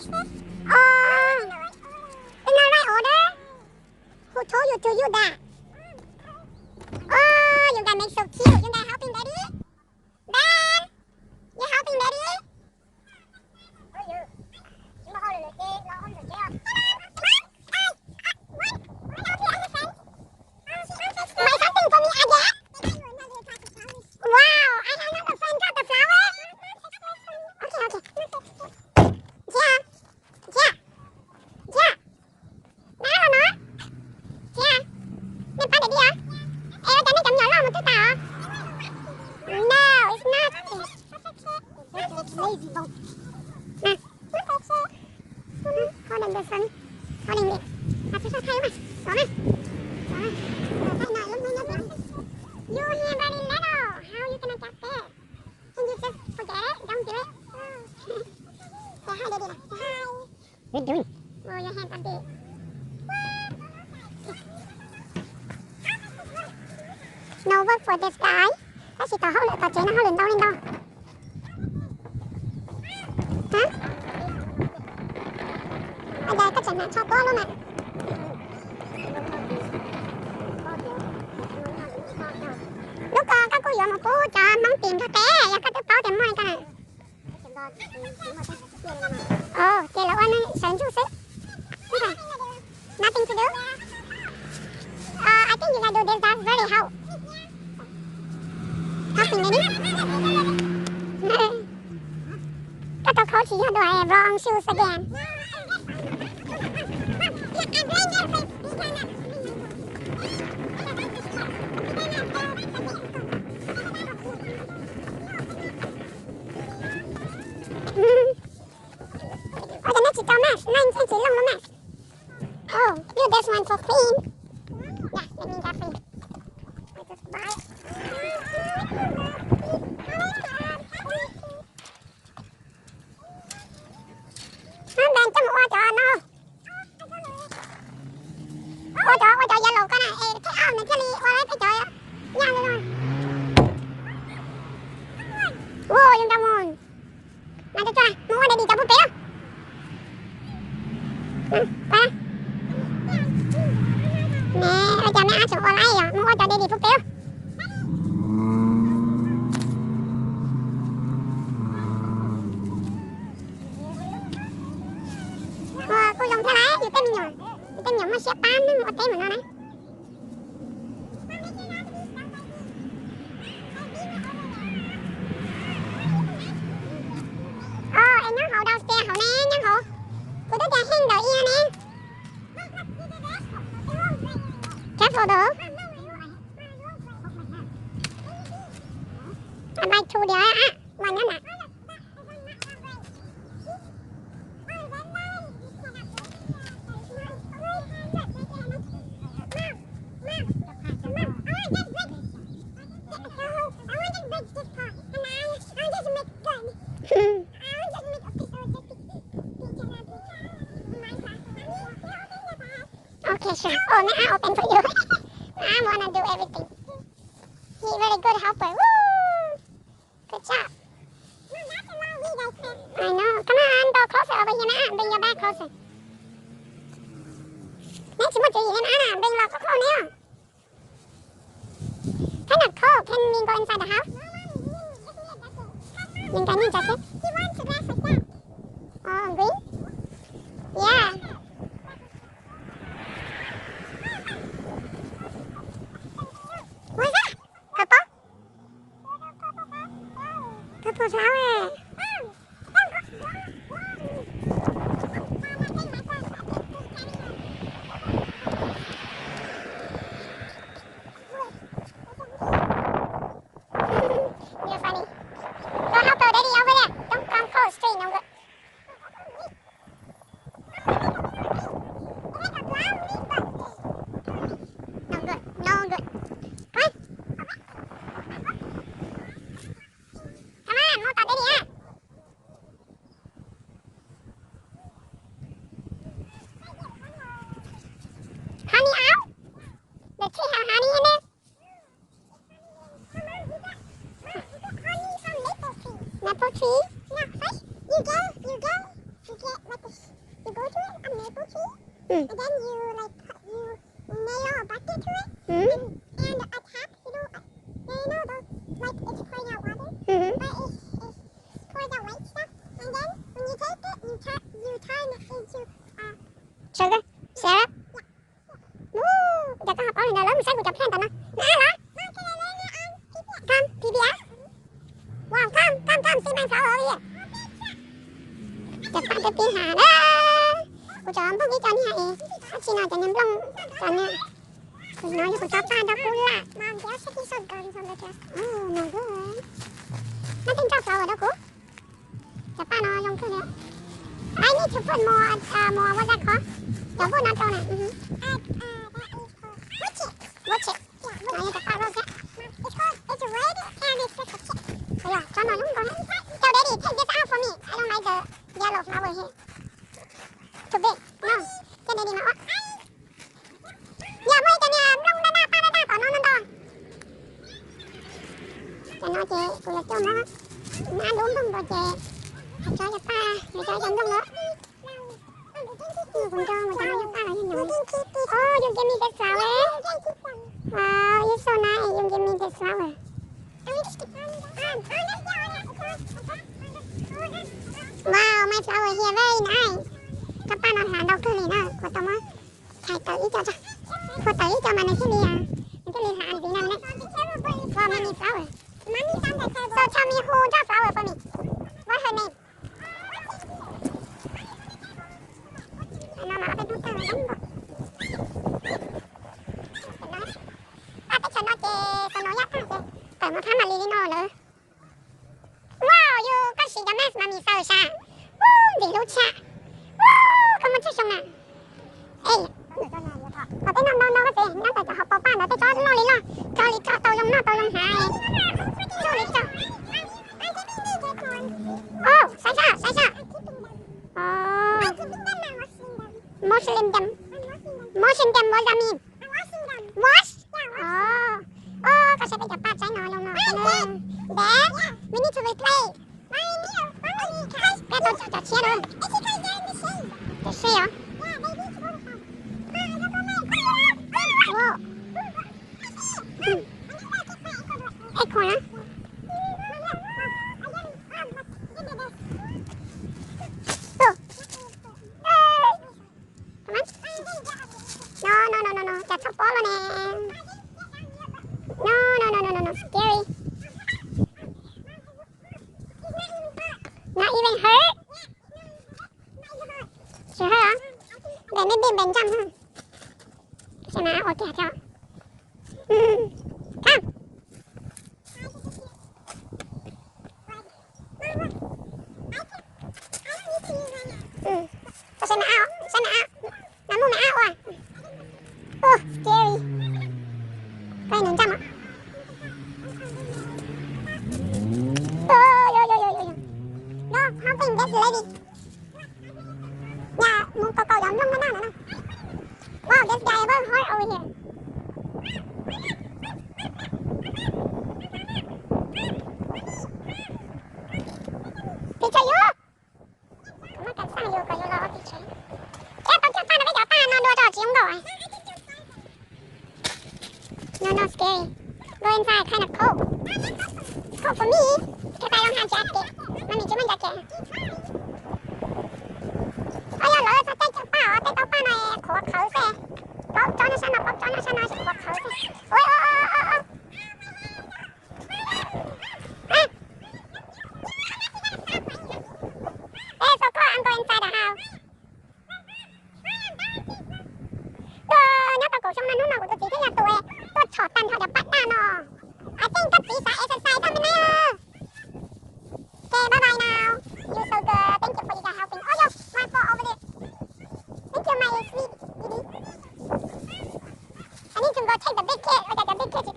Oh, in the right order? Who told you to use that? Oh, you guys make so cute. You guys helping daddy? Ben, you helping daddy? Buy something for me again? Wow, I have another friend got the flower. Okay, okay. Yeah, yeah, yeah. Nab los no. Yeah. Nej pab daddy os. Es ua cas nej cov me nyuam loj mus twb tas os? No, it's not. Lazy bone. Hold on this one. Hold on this. Hais tsis tau Thaib mas. Xov mas. Xov mas. Xov Thaib no lub hnub nyob pem. Your hand very little. How you gonna get there? Can you just forget it? Don't do it. Say hi, daddy. Say hi. What are you doing? Oh, your hand are big. No work for this guy. Tab sis tom hauj lwm tom tsev no hauj lwm ntau li ntau. Hab, ua cas koj tseem mam tsho tuab lub mas? Lub ko koj kuj yuav mus pub cov Hmoob tim nrog peb, yog koj twb paub tias muaj li ko na. Ov, ces lawv ua neeg sawv ntsug xwb. Nothing to do. Uh, I think you can do this. That's very help. Helping lady. Koj tau khau tsis yog dua, wrong shoes again. Ua cas nej tsis rau mas, nej tsis looj lub mas. Oh, use this one for clean. Yeah, let me get clean. I just buy. Hab, npe coj mus ua cov no. Ua cov, ua cov yellow ko na, es take out nws thiaj li ua peb cov nyaj li no. Ua zoo nraug mus. Mas tsuag tsuag mus ua daddy cov pub pem. Ne, ua cas me ab tseem ua laib yom, mus ua cov daddy pub pem. Ua kuj zoo thiab lauj, yus tej me nyuam, yus tej me nyuam muaj siab pab neeg ua teb mus no na. Os, es nyob hauv downstairs hauv ne, nyob hauv. Kuv twb tias heej ntawm ia ne. Careful though. Am I too dear? Los nyob na. Okay, sure. Oh, now I open for you. I wanna do everything. He very good helper. Woo! Good job. I know. Come on, go closer over here, man. Bring your back closer. Neb tsis muaj tswv yim li na, bring los close close ne. Kinda cold. Can we go inside the house? Nws nkaus nyuj tsav xwb. Oh, green? Yeah. What's that? Purple? Purple flower. You're funny. Go help the lady over there. Don't come close, straight, no good. You go to it, a maple tree, Mm. and then you like put, you nail a bucket to it, Mm. and, and a tap, you know, uh, you know those, like, it's pouring out water, Mm-hmm. but it's, it's for the white stuff, and then when you take it, you turn, you turn it into, uh, Sugar syrup. Yeah. Ub, cov koj ho paub li ntawd, lawv mus saib kuv cov plant ntawm no. Nws ab los? Come, P B S. Wow, come, come, come, see my flower over here. Cov paj twb pib hla na. Kuv cov nplooj ib co niag es, ab tsi no cov niag nplooj, cov niag, kuv no yog kuv tsob paj nrog kub laj. Mom, they are taking some gardens on the dress. Oh, no good. No tej nroj flower rau kuv. Cov paj no zoo kawg li. I need to put more, uh, more, what's that called? Cov vuj no rau na. Mhm. Uh, uh, that is called orchid. Orchid. Yeah, no, yog cov paj rose thiab. It's called, it's red and it's just a chip. Ua, tsob no zoo nkauj. Tell daddy, take this out for me. I don't like the yellow flower here. Too big. No. Coj daddy mas ua. Yog muaj ib co niag nplooj daj daj paj daj daj tom no ntau ntau. Cov no ces kuv yuav coj mus, nab lub nplooj nkaus ces hais tso cov paj, hais tso cov nplooj lawm. Kuv nco mus cov no yog paj los yog nyuam. Oh, you give me this flower. Wow, you so nice, you give me this flower. Wow, my flower here very nice. Cov paj no hla ntau kawg li na, kuv tau muab thaij tawm ib co tso. Phua tawm ib co mas nws thiaj li, nws thiaj li hla ntxiv no ne. Wow, many flower. So tell me who draw flower for me. What her name? No mas ob peb hnub tag zoo nkauj. Paj teb chaws no ces snow yaj tag ces tawm mus thab mam li li no lawm. Wow, yus koj siv cov mask mas mis xaws sas. Ub, ntxim hlub tshaj. Ub, koj muaj tsawg xyoo na? Ej, qhov tej no ntau ntau koj txiv, nyob ntawm cov hauv paus paj ntawd tej tsob loj li loj, tso li tso tau zoo noj tau zoo hnav. Tso li tso. Oh, saib saib, saib saib. Oh. Muslim them. Muslim them, what does that mean? Wash? Oh. Oh, koj saib peb cov paj tsaib no zoo no. Dad, we need to replace. Peb tau cov tshiab na. Cov sej os. Wow. Acorn na. No, no, no, no, no, cas txhob pob los ne. No, no, no, no, no, no, scary. Not even hurt. Tsis hurt os. Npe mej npe npe ntsaj. Saib mas ua kiag thiab. Come. Koj saib mas ab, saib mas ab. Mas muaj mas ab ua. Ua scary. Koj nws ntsaj mas. Yo, yo, yo, yo, yo. No, how big this lady? Yog mus kaus kaus cov nplooj naj naj no na. Wow, there's guy ever hurt over here. Picture you. Muab kas xaj yus kom yus los ua picture. Thiab tau cov paj no, peb cov paj no dua tso tsis zoo nkauj. No, no, scary. Go inside, kind of cold. Cold for me. Because I don't have jacket. Mami tsis muaj jacket. Ua yog lawv txog caij cov paj os, tej tau paj no qhuav qhawv xwb. Plaub tsob nyob sab no, plaub tsob nyob sab no, qhuav qhawv xwb. Ua, ua, ua, ua. Hey, so cold, I'm going inside the house. Tuaj nyob tau kaum xyoo no, hnub no kuv tus txiv thiaj yog tus tuaj tshom tag nrho cov paj daj no. I think koj txiv xav exercise tag me na. Okay, bye bye now. You so good. Thank you for you guys helping. Oh, yo, my phone over there. Thank you, my sweet baby. I need to go take the big kid. Ua cas cov big kid tsis